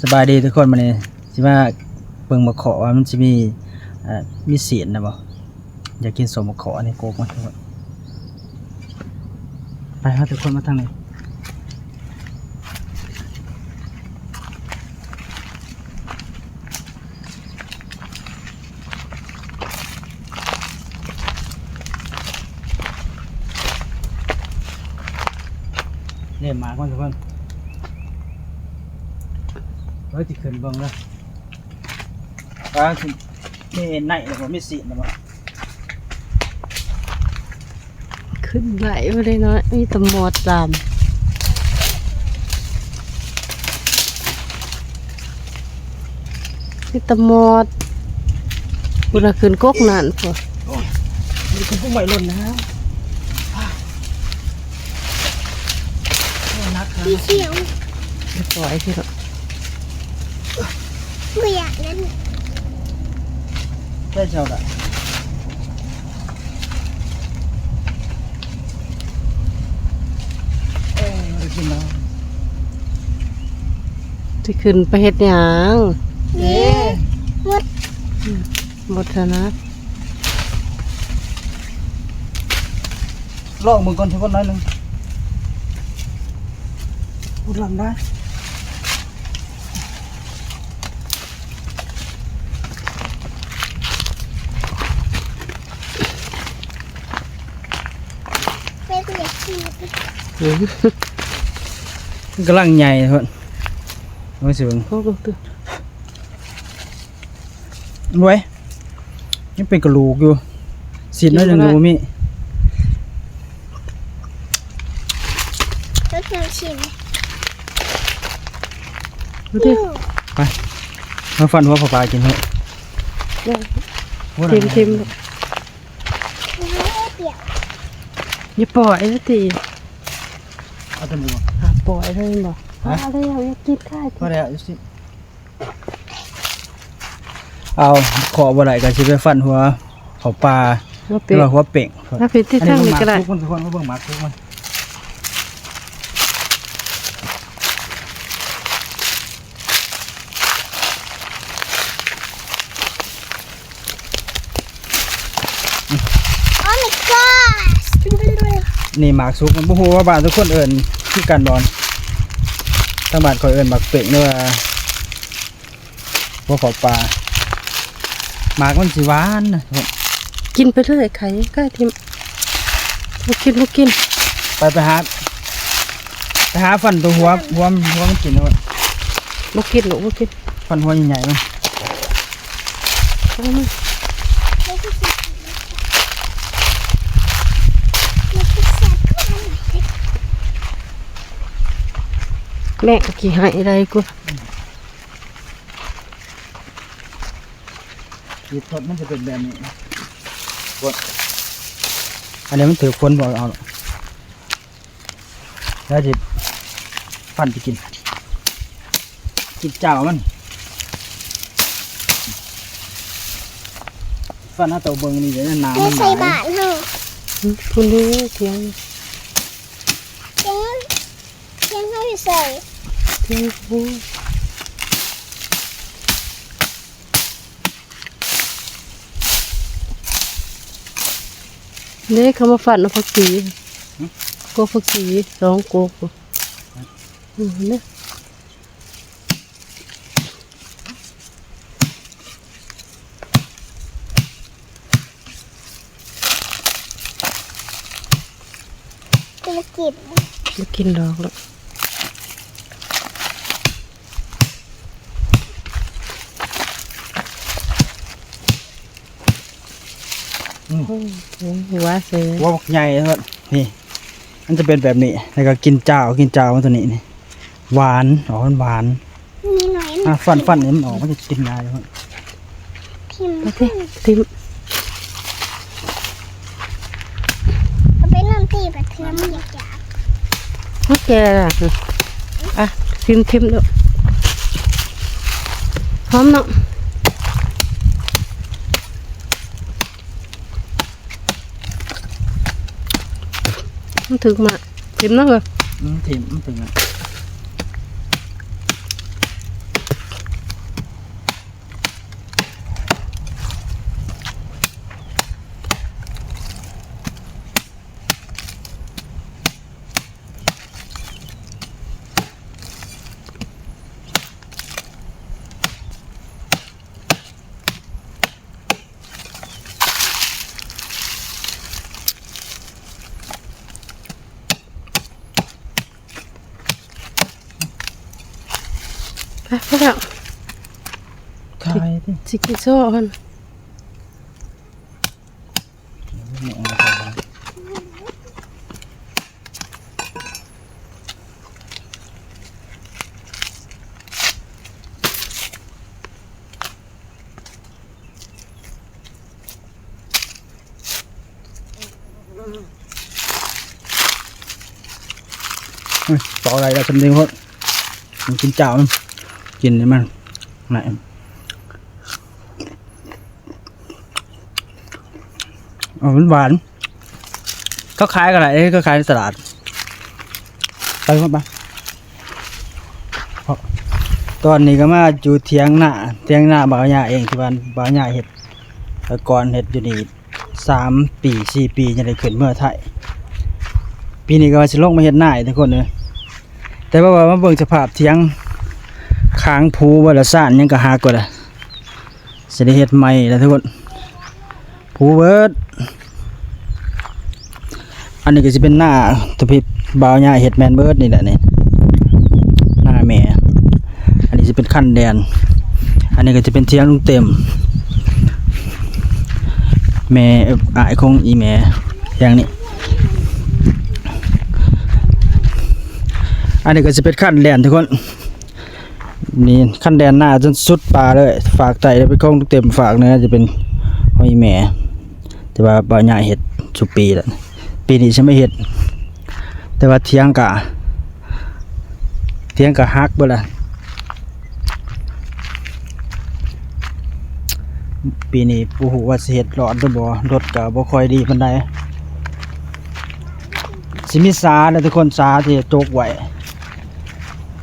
ສະບາຍດີທຸກຄົນ ມື້ນີ້ຊິມາເບິ່ງໝາກເຂາະວ່າມັນຊິມີ ເອີ ມີຊີ້ນນະບໍ່. ຢາກກິນສົ້ມໝາກເຂາະ ອັນນີ້ກົກມັນ. ໄປເຮົາທຸກຄົນມາທາງນີ້. ນີ້ໝາກມັນທຸກຄົນ. ເຮົາຊິຂຶ້ນເບິ່ງເດີວ່າຊິມີໄນແລ້ວບໍ່ ມີຊີ້ນແລ້ວບໍ່. ຂຶ້ນໄດ້ບໍ່ໄດ້ນ້ອຍ ມີແຕ່ມອດຕາມ ມີແຕ່ມອດ. ພຸ້ນນະ ຂຶ້ນກົກນັ້ນພຸ້ນ. ໂອ້ຍ ມີແຕ່ກົກໄມ້ຫຼົ່ນນະ. ໂອ້ ໜັກຂະໜາດ ສີຂຽວ ປ່ອຍຊິເນາະ. ບໍ່ຢາກນັ້ນ ໄດ້ເຈົ້າລະ. ເອີ ໄດ້ກິນແລ້ວ. ຊິຂຶ້ນໄປເຮັດຫຍັງ? ເດ້ ໝົດ ໝົດຫັ້ນນະ. ລອງເບິ່ງກ່ອນ ທຸກຄົນ ໜ້ອຍໜຶ່ງ. ບໍ່ລອງໄດ້. ມັນກຳລັງໃຫຍ່ພຸ້ນ ເບິ່ງຊິເບິ່ງ. ໂອ້ ເບິ່ງຕິ ລວຍ ຍັງເປັນກະດູກຢູ່ ຊີ້ນໜ້ອຍໜຶ່ງກະບໍ່ມີ. ໄປ ມາຟັນຫົວເຂົ້າປາກິນເຖາະ. ຖິ້ມໆ ຢ່າປ່ອຍເດີຕິ. ເອົາຕົວນີ້ບໍ່? ອ່າ ປ່ອຍເລີຍບໍ່? ຮະ? ພໍແລ້ວ ຢ່າກິນໄດ້ ພໍແລ້ວ ຢູ່ຊິ. ເອົາ ເຄາະບໍ່ໄດ້ກໍຊິໄປຟັນຫົວເຂົ້າປ່າ ຫົວເປ໊ງ ຫຼືວ່າຫົວເປ໊ງ. ມາເປັນທີ່ທາງນີ້ກໍໄດ້. ອັນນີ້ເບິ່ງໝາກສຸກມັນ ທຸກຄົນ ເບິ່ງໝາກສຸກມັນ. ໂອ້ ມາຍກອດ ນີ້ໝາກສຸກ ມັນບໍ່ຮູ້ວ່າບ້ານທຸກຄົນເອີ້ນຄືກັນບໍ່. ທາງບ້ານຂ້ອຍເອີ້ນໝາກເປ໊ງ ຫຼືວ່າຫົວເຂົ້າປ່າ. ໝາກມັນຊິຫວານນະ. ກິນໄປເລີຍ ໄຂ່ ໄຂ່ຖິ້ມ. ບໍ່ກິນ ບໍ່ກິນ. ໄປ ໄປຫາ ໄປຫາຟັນຕົວຫົວ ຫົວ ຫົວມັນກິນໂລດ. ບໍ່ກິນລູກ ບໍ່ກິນ. ຟັນຫົວໃຫຍ່ໆມັນ. ແມ່ຂີ້ຮ້າຍໄດ້ກູ. ທີ່ຕົດມັນຈະເປັນແບບນີ້ນະ. ອັນນີ້ມັນຖືກຄົນບໍ່ເອົາ ແລ້ວຊິຟັນໄປກິນ ກິນຈ້າວມັນ. ຟັນຫາໂຕເບິ່ງນີ້ເດ້ ໜາມັນຫຼາຍ. ໃສ່ບາດເຮົາ ພຸ້ນເດ້ ທຽງ ທຽງ ທຽງເຮົາຢູ່ໃສ? ທຽງ ເດ້ ເຂົາມາຟັນເອົາຜັກຊີ. ຫຶ? ກົກຜັກຊີ ສອງກົກ. ຫຶ? ອືມ ເດ້. ບໍ່ກິນ ບໍ່ກິນດອກລູກ. ອືມ ໂອ້ ຫົວເສີຍ ຫົວບັກໃຫຍ່ເລີຍ. ນີ້ ມັນຈະເປັນແບບນີ້ ແລ້ວກໍກິນຈ້າວ ກິນຈ້າວມັນຕົວນີ້ນີ້ ຫວານ ອໍ ມັນຫວານ. ນີ້ໜ້ອຍ ອ່ະ ຟັນ ຟັນນີ້ມັນອອກ ມັນຈະກິນງ່າຍເລີຍ. ຖິ້ມ ເອົາຕິ ຖິ້ມ ເອົາໄປນຳຕີ ປະເທືອມຢາກຢາກ ມັນແກ່ລະ. ອ່ະ ຖິ້ມ ຖິ້ມດູ ຫອມເນາະ. ມັນຖືກມາ ຖິ້ມເນາະເອີຍ. ອືມ ຖິ້ມ ມັນຖືກມາ. ໄປພຸ້ນແລ້ວ ຖ່າຍຕິ ຊິກິນໂຊຫັ້ນ. ເອົ້າໄດ້ແລ້ວ ສຳເລັດໂພດ ມັນກິນເຈົ້າ ກິນໃຫ້ມັນ ນີ້ ເອົາ ມັນຫວານ ເຂົາຂາຍກໍໄດ້ ເຂົາຂາຍໃນຕະຫຼາດ ໄປ ໄປ ຕອນນີ້ກໍມາຢູ່ຖຽງນາ ຖຽງນາບ່າວຍາເອງ ທີ່ວ່າບ່າວຍາເຮັດ ແຕ່ກ່ອນເຮັດຢູ່ນີ້ສາມປີ ສີ່ປີ ຍັງໄດ້ຂຶ້ນເມືອໄທ ປີນີ້ກໍວ່າຊິລົງມາເຮັດນາອີກ ທຸກຄົນເອີຍ ແຕ່ວ່າ ວ່າມາເບິ່ງສະພາບຖຽງ ຄາງພູເບິດລະ ຊານຫຍັງກໍຫັກເບິດລະ ຊິໄດ້ເຮັດໃໝ່ລະ ທຸກຄົນ ພູເບິດ. ອັນນີ້ກໍຊິເປັນນາທີ່ພີ່ບ່າວຍາເຮັດແມ່ນເບິດນີ້ແຫຼະນີ້ ນາແມ່ ອັນນີ້ຊິເປັນຄັນແດນ ອັນນີ້ກໍຈະເປັນຖຽງລຸງເຕັມ ແມ່ ເອີ ອ້າຍຂອງອີ່ແມ່ ຢ່າງນີ້ ອັນນີ້ກໍຊິເປັນຄັນແດນ ທຸກຄົນ. ນີ້ຄັນແດນໜ້າຈົນສຸດປ່າເລີຍ ຟາກໃຕ້ເປັນຂອງລຸງເຕັມ ຟາກເໜືອຈະເປັນຂອງອີ່ແມ່ ແຕ່ວ່າບ່າວຍາເຮັດຊຸປີແລ້ວ ປີນີ້ຊິມາເຮັດ ແຕ່ວ່າຖຽງກະ ຖຽງກະຫັກເບິດລະ ປີນີ້ບໍ່ຮູ້ວ່າຊິເຮັດລອດຫຼືບໍ່ ລົດກະບໍ່ຄ່ອຍດີປານໃດ ຊິມີສາເດີ ທຸກຄົນ ສາທີ່ຈົກໄວ້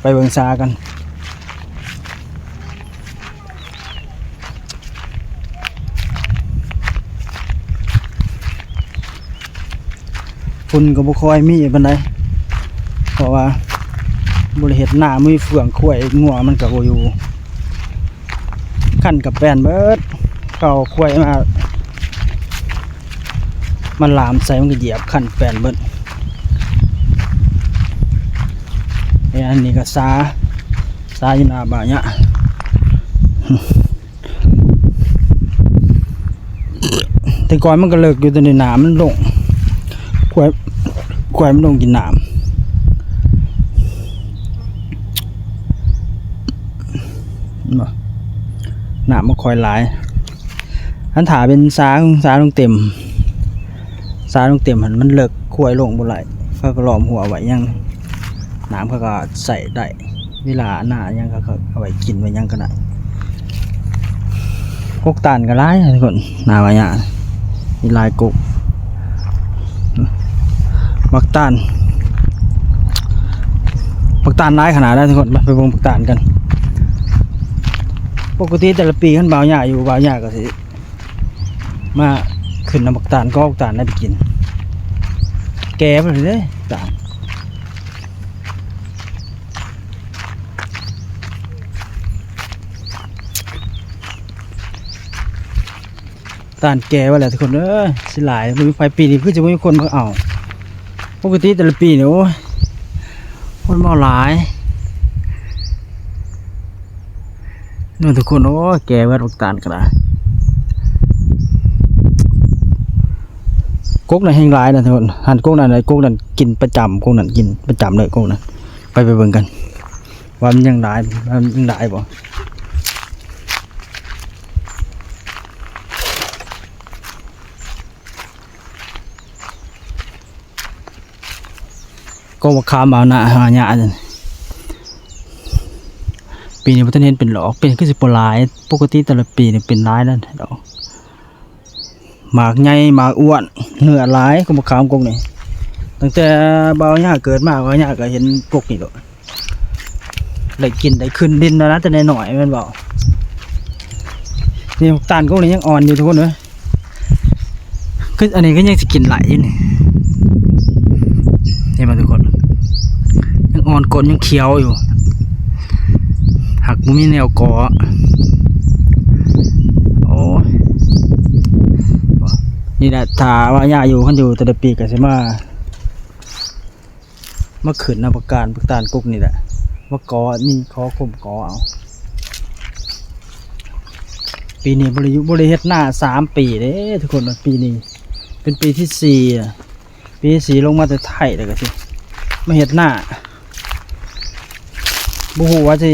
ໄປເບິ່ງສາກັນ ຝຸ່ນກໍບໍ່ຄ່ອຍມີປານໃດ ເພາະວ່າບໍ່ໄດ້ເຮັດນາ ມີເຟືອງຄວາຍງົວມັນກໍບໍ່ຢູ່ ຄັນກໍແປນເບິດ ເຂົາເອົາຄວາຍມາ ມັນລາມໃສ່ ມັນກໍຢຽບຄັນແປນເບິດ ແລ້ວອັນນີ້ກໍສາ ສາຢູ່ໜ້າບ້ານຍາ ແຕ່ກ່ອນມັນກໍເລິກຢູ່ ແຕ່ນີ້ນ້ຳມັນລົງ ຄວາຍ ຄວາຍມັນລົງກິນນ້ຳ ເຫັນບໍ່ ນ້ຳມັນຄ່ອຍຫຼາຍ ອັນຖ້າເປັນສາ ສາລຸງເຕັມ ສາລຸງເຕັມຫັ້ນມັນເລິກ ຄວາຍລົງບໍ່ໄດ້ ເຂົາກໍລ້ອມຮົ້ວໄວ້ ຍັງ ນ້ຳເຂົາກໍໃຊ້ໄດ້ ເວລາໜ້າຫຍັງເຂົາກໍເອົາໄວ້ກິນໄວ້ຫຍັງກໍໄດ້ ກົກຕານກໍຫຼາຍ ທຸກຄົນ ໜ້າວ່າຍາ ມີຫຼາຍກົກ ໝາກຕານ ໝາກຕານຫຼາຍຂະໜາດໃດ ທຸກຄົນ ໄປ ໄປເບິ່ງໝາກຕານກັນ ປົກກະຕິແຕ່ລະປີຄັນບ່າວຍາຢູ່ ບ່າວຍາກໍຊິມາຂຶ້ນນຳໝາກຕານ ກໍເອົາໝາກຕານໄດ້ໄປກິນ ແກ່ເບິດເລີຍຕານ. ຕານແກ່ໄວ້ແລ້ວ ທຸກຄົນເອີຍ ຊິຫຼາຍ ບໍ່ມີໃຜ ປີນີ້ຄືຈະບໍ່ມີຄົນມາເອົາ ປົກກະຕິແຕ່ລະປີນີ້ ໂອ້ຍ ຄົນມາເອົາຫຼາຍເນາະ ທຸກຄົນ ໂອ້ຍ ແກ່ເບິດໝາກຕານກໍໄດ້ ກົກນັ້ນແຮ່ງຫຼາຍນະ ທຸກຄົນ ຫັ້ນ ກົກນັ້ນ ກົກນັ້ນກິນປະຈຳ ກົກນັ້ນກິນປະຈຳເລີຍ ກົກນັ້ນ ໄປ ໄປເບິ່ງກັນ ວ່າມັນຍັງຫຼາຍ ວ່າມັນຍັງຫຼາຍບໍ່ ກໍມາຄາມເອົານະ ຫາຍາກ ປີນີ້ບໍ່ທັນເຫັນເປັນດອກ ເປັນຄືຊິບໍ່ຫຼາຍ ປົກກະຕິແຕ່ລະປີນີ້ເປັນຫຼາຍແລ້ວດອກ. ໝາກໃຫຍ່ໝາກອ້ວນ ເນື້ອຫຼາຍ ກໍມາຂາມກົກນີ້ ຕັ້ງແຕ່ບ່າວຍາເກີດມາ ບ່າວຍາກໍເຫັນກົກນີ້ໂລດ ໄດ້ກິນໄດ້ຂຶ້ນດິນແລ້ວນະ ແຕ່ນ້ອຍໆ ແມ່ນບໍ່? ນີ້ໝາກຕານກົກນີ້ຍັງອ່ອນຢູ່ ທຸກຄົນເອີຍ ຄືອັນນີ້ກໍຍັງຊິກິນຫຼາຍຢູ່ນີ້ ເຫັນບໍ່ ທຸກຄົນ ຍັງອ່ອນ ກົ້ນຍັງຂຽວຢູ່. ຫາກບໍ່ມີແນວກໍ່ ໂອ້ຍ ນີ້ແຫຼະ ຖ້າວ່າຍາຢູ່ ຄັນຢູ່ແຕ່ລະປີກໍຊິມາ ມາຂຶ້ນນຳປາກຕານ ປາກຕານກົກນີ້ແຫຼະ ວ່າກໍມີຂໍຂົ່ມກໍເອົາ. ປີນີ້ບໍ່ໄດ້ຢູ່ ບໍ່ໄດ້ເຮັດນາສາມປີເດ້ທຸກຄົນ. ປີນີ້ເປັນປີທີສີ່ລະ ປີສີ່ລົງມາແຕ່ໄທ ແລ້ວກໍຊິມາເຮັດນາ. ບໍ່ຮູ້ວ່າຊິ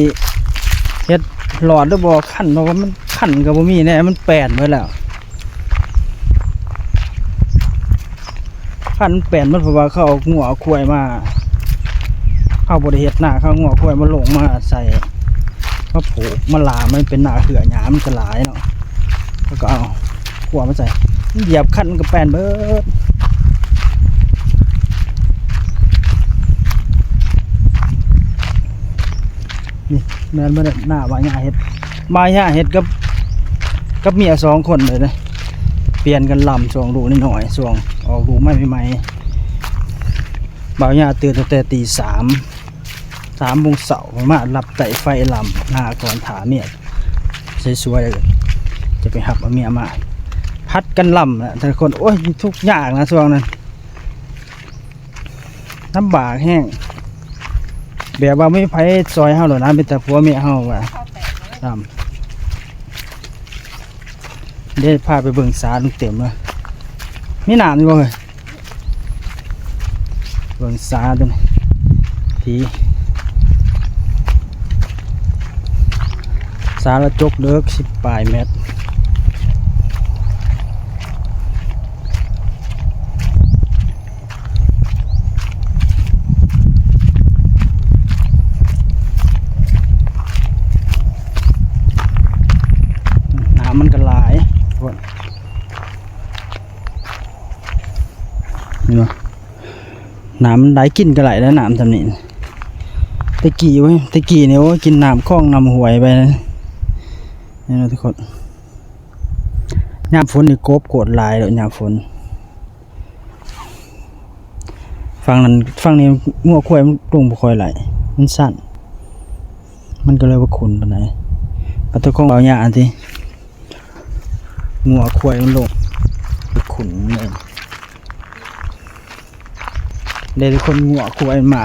ເຮັດລອດຫຼືບໍ່ຄັນ ເພາະວ່າມັນຄັນກໍບໍ່ມີແນ່ ມັນແປນເບິດແລ້ວ. ຄັນແປນເບິດ ເພາະວ່າເຂົາເອົາງົວເອົາຄວາຍມາ ເຮົາບໍ່ໄດ້ເຮັດນາ ເຂົາເອົາງົວເອົາຄວາຍມາລົງມາໃສ່ ມາຜູກມາລ່າ ມັນເປັນນາເຄືອຫຍ້າ ມັນກໍຫຼາຍເນາະ. ແລ້ວກໍເອົາຂົວມາໃສ່ ມັນຢຽບຄັນມັນກໍແປນເບິດ. ນີ້ແມ່ນບໍ່ໄດ້ ໜ້າບ່າວຍ່າເຮັດ ບ່າວຍ່າເຮັດກັບ ກັບເມຍສອງຄົນເລີຍເດ້ ປ່ຽນກັນລຳ. ຊ່ວງລູກນ້ອຍໆ ຊ່ວງອອກລູກໃໝ່ໆ ບ່າວຍ່າຕື່ນຕັ້ງແຕ່ຕີສາມ ສາມໂມງເຊົ້າ ມາລັບໄຕ້ໄຟລຳນາກ່ອນ ຖ້າເມຍສວຍໆ ແລ້ວຈະໄປຮັບເອົາເມຍມາ ຜັດກັນລຳແຫຼະ ແຕ່ລະຄົນ. ໂອ້ຍ ທຸກຍາກນະຊ່ວງນັ້ນ ລຳບາກແຮງ ແບບວ່າບໍ່ມີໃຜຊ່ອຍເຮົາແລ້ວນະ ມີແຕ່ຜົວເມຍເຮົາວ່າ ເດ້. ພາໄປເບິ່ງສາລຸງເຕັມເດີ ມີນ້ຳຢູ່ບໍ່ເຮີ້ຍ? ເບິ່ງສາຕົວນີ້ ຜີ ສາລະຈົກເດິກສິບປາຍແມັດ. ນ້ຳມັນກໍຫຼາຍ ເຫັນບໍ່? ນ້ຳມັນໄດ້ກິນກໍໄດ້ແລ້ວ ນ້ຳຊ່ຳນີ້. ແຕ່ກີ້ເວີ້ຍ ແຕ່ກີ້ນີ້ ໂອ້ຍ ກິນນ້ຳຂອງນ້ຳຫ້ວຍໄປ ນີ້ນະທຸກຄົນ. ຍາມຝົນນີ້ກົບໂຄດຫຼາຍໂລດ ຍາມຝົນ. ຝັ່ງນັ້ນ ຝັ່ງນີ້ງົວຄວາຍມັນລົງບໍ່ຄ່ອຍໄຫຼ ມັນຊັນ ມັນກໍເລີຍບໍ່ຂຸ້ນປານໃດ. ປາໂຕ ຂອງເບົາຫຍ້າຫັ້ນຕິ ງົວຄວາຍມັນລົງໄປຂຸ້ນເລີຍ. ເດ້ທຸກຄົນ ງົວຄວາຍມາ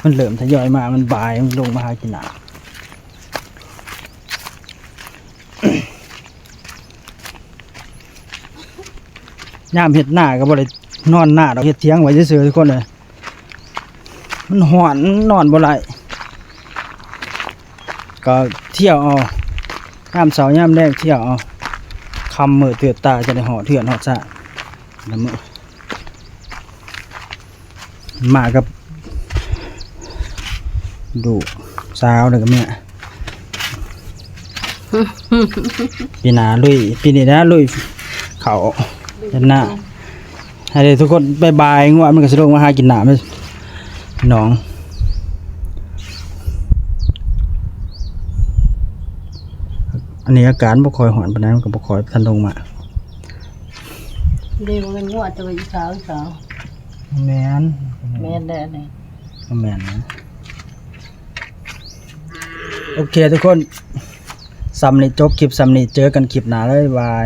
ມັນເລີ່ມທະຍອຍມາ ມັນບາຍ ມັນລົງມາຫາກິນນ້ຳ. ຍາມເຮັດນາກໍບໍ່ໄດ້ນອນນາດອກ ເຮັດຖຽງໄວ້ຊື່ໆ ທຸກຄົນເອີຍ. ມັນຮ້ອນ ນອນບໍ່ໄດ້ ກໍທ່ຽວເອົາ ຍາມເຊົ້າຍາມແລງທ່ຽວເອົາ ຄ່ຳມືດຕື່ນຕາ ຈະໄດ້ຮອດເຮືອນຮອດຊານນະມື້. ມາກັບລູກສາວ ແລ້ວກໍເມຍ. ປີໜ້າລຸຍ ປີນີ້ນະລຸຍເຂົ້າເຮັດນາ ໃຫ້ໄດ້ທຸກຄົນບາຍບາຍ. ງົວມັນກໍຊິລົງມາຫາກິນນ້ຳ ນ້ອງ. ອັນນີ້ອາກາດບໍ່ຄ່ອຍຮ້ອນປານໃດ ມັນກໍບໍ່ຄ່ອຍທັນລົງມາ. ນີ້ບໍ່ແມ່ນງົວ ແຕ່ວ່າອີສາວ ອີສາວ. ແມ່ນ ແມ່ນແລ້ວນີ້ ແມ່ນນະ. ໂອເຄທຸກຄົນ ສ່ຳນີ້ ຈົບຄລິບສ່ຳນີ້ ເຈີກັນຄລິບໜ້າເລີຍ ບາຍ.